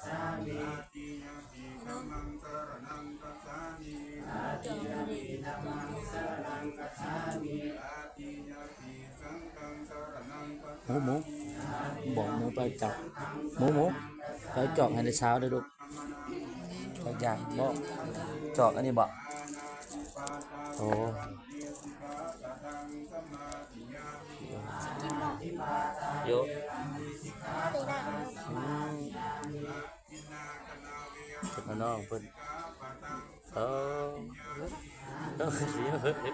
ໝູ ໝູ ບອກໝູໄປຈອກ ໝູ ໝູ ໄປຈອກໃຫ້ໄດ້ຊາວເດີ້ລູກ. ເຈົ້າຢາກບໍ່ ຈອກອັນນີ້ບໍ່? ໂອ້ ກິນບໍ່? ໂຍ ອືມ ເພິ່ນເອົານ້ອງເພິ່ນ ເອີ